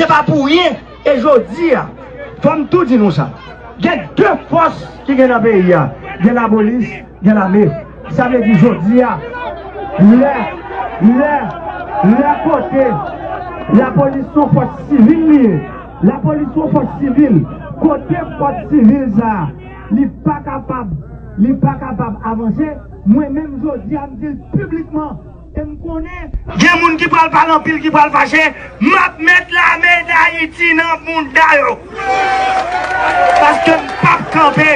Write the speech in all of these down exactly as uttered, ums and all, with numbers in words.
Se pa pou ryen, e jodi a, fò m tou di nou sa. Gen de fòs ki gen nan peyi a. Gen lapolis, gen lame. Sa vle di jodi a, lè, lè, lè kote lapolis se yon fòs sivil li ye. Lapolis se yon fòs sivil. Kote fòs sivil sa a, li pa kapab, li pa kapab avanse, mwen menm jodi a, m di l piblikman, e m konnen gen moun ki pral pale anpil, ki pral fache, m ap met lame Dayiti nan bounda yo. Paske m p ap kanpe.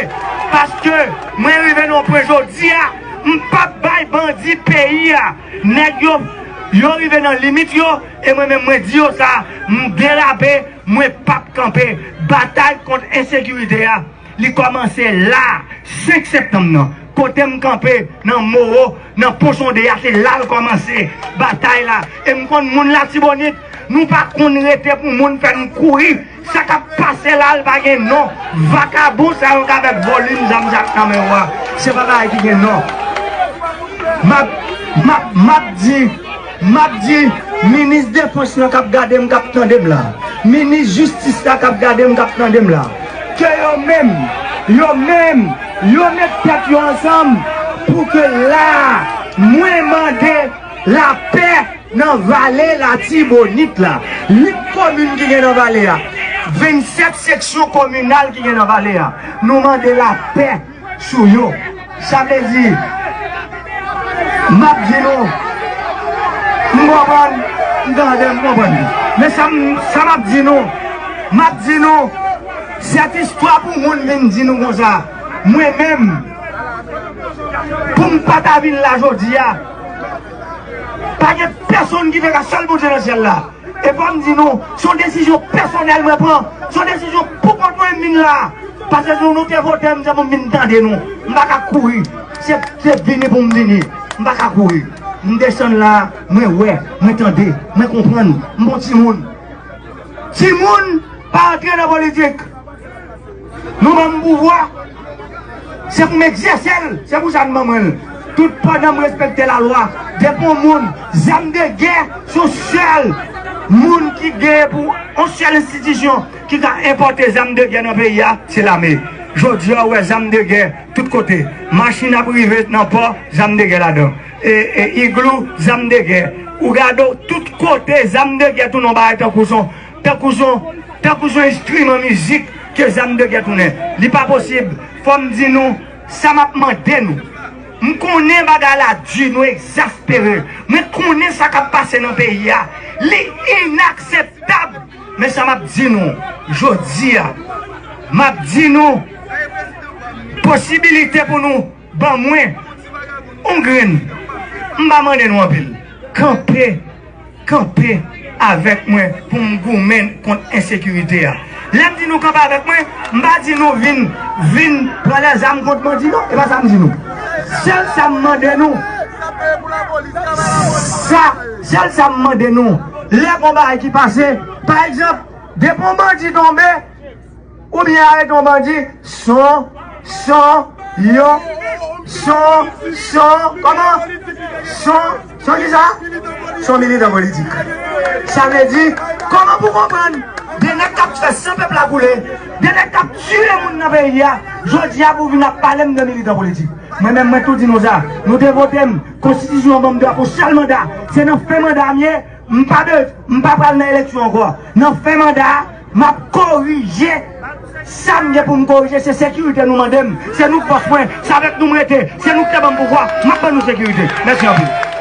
Paske mwen rive nan yon pwen jodi a, m p ap bay bandi peyi a. Nèg yo, yo rive nan limit yo, e mwen menm mwen di yo sa, m derape, mwen p ap kanpe. Batay kont ensekirite a, li kòmanse la, senk septanm nan. Kote m kanpe, nan Moro, nan Pon Sonde a, se la l kòmanse, batay la. E m konn moun Latibonit, nou pa konn rete pou moun fè n kouri. Sa k ap pase la, l pa gen non. Vakabon sa yo k avèk volim zam sa k nan men yo a, se pa bagay ki gen non. M ap, m ap, m ap di, m ap di, minis defans lan k ap gade m, k ap tande m la, minis jistis la k ap gade m, k ap tande m la, ke yo menm, yo menm, yo met tèt yo ansanm pou ke la, mwen mande lapè nan vale Latibonit la. Uit komin ki gen nan vale a, vennsèt seksyon kominal ki gen nan vale a, nou mande lapè sou yo. Sa vle di, m ap di nou, m konprann, m tande, m konprann. Men sa m, sa m ap di nou, m ap di nou, sèt istwa pou moun vin di nou konsa. Mwen menm, pou m pa ta vin la jodi a, pa gen pèsonn ki te ka, sèl Bondye nan syèl la. E fò m di nou, se yon desizyon pèsonèl mwen pran. Se yon desizyon pou kont mwen m vin la. Paske si nou te vote m, se pou m vin tande nou. M pa ka kouri. Se, se vini pou m vini. M pa ka kouri. M desann la, mwen wè, mwen tande, mwen konprann. M bon timoun. Timoun pa antre nan politik. Nou ban m pouvwa, se pou m egzèse l, se pou sa n ban mwen l. Tout pandan m respekte lalwa, depi yon moun, zam de gè, se yon sèl moun ki gen pou yon sèl enstitisyon ki ka enpòte zam de gè nan peyi a, se lame. Jodi a, ou wè zam de gè tout kote. Machin ap rive nan pò, zam de gè ladan. E, e, iglou, zam de gè. Ou gade w, tout kote, zam de gè tounen yon bagay tankou son, tankou son, tankou son enstriman mizik ke zam de gè tounen. Li pa posib. Fò m di nou, sa m ap mande nou. M konnen bagay la di, nou egzaspere. Mwen konnen sa k ap pase nan peyi a. Li inakseptab. Men sa m ap di nou, jodi a, m ap di nou, posibilite pou nou ban mwen yon grenn. M pa mande nou anpil. Kanpe, kanpe avèk mwen pou m goumen kont ensekirite a. Lè m di nou kanpe avèk mwen, m pa di nou vin, vin pran lèzam kont bandi non, e pa sa m di nou. Sèl sa m mande nou, sa, sèl sa m mande nou, lè gon bagay ki pase, pa egzanp, depi yon bandi tonbe, oubyen arete yon bandi, son, son, yo, son, son, kòman? Son, son kisa? Son militan politik. Sa vle di, kòman pou konprann de nèg k ap fè san pèp la koule, de nèg k ap tiye moun nan peyi a, jodi a pou vin ap pale m de militan politik? Mwen menm, mwen tou di nou sa, nou te vote m, konstitisyon an ban m drapo sèl manda, se nan fen manda m ye, m pa be-, m pa pral nan eleksyon ankò. Nan fen manda a, m ap korije sa m gen pou m korije. Se sekirite nou mande m. Se nou k bòs mwen. Se avèk nou m rete. Se nou k te ban m pouvwa. M ap ban nou sekirite. Mèsi anpil.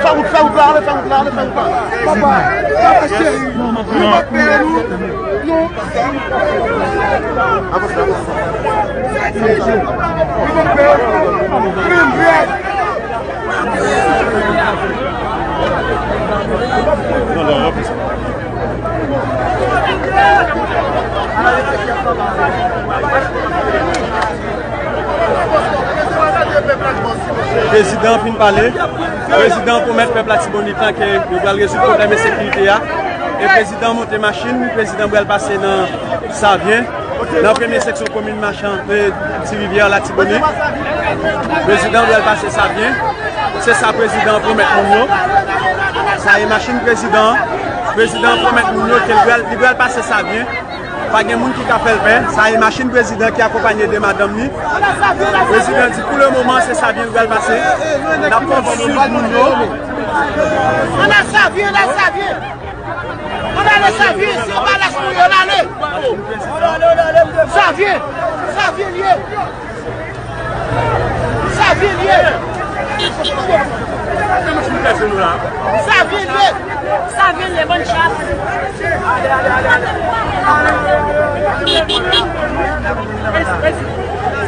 Fè wout, fè wout la, ale fè wout la, ale fè wout la. Papa, papa cheri, nou pa peye nou. Prezidan fin pale. Prezidan pwomèt pèp Latibonit lan ke yo pral rezoud pwoblèm ensekirite a. E prezidan monte machin, prezidan pral pase nan Savyen, nan premye seksyon komin Machan, e, Ti Rivyè, Latibonit. Prezidan pral pase Savyen. Se sa prezidan pwomèt moun yo. Sa e machin prezidan. Prezidan pwomèt moun yo ke li pral, li pral pase Savyen. Pa gen moun ki ka fè l pè. Sa e machin prezidan ki akonpanye de madanm li. Prezidan di pou le moman se Savyen li pral pase. N ap konn swiv moun yo. Ann al Savyen, ann al Savyen. Ann ale Savyen, se yon balas nou ye, ann ale. Savyen, Savyen l ye. Savyen l ye. Savyen l ye. Savyen l ye, bann chat.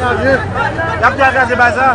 Savyen. Y ap kraze baza.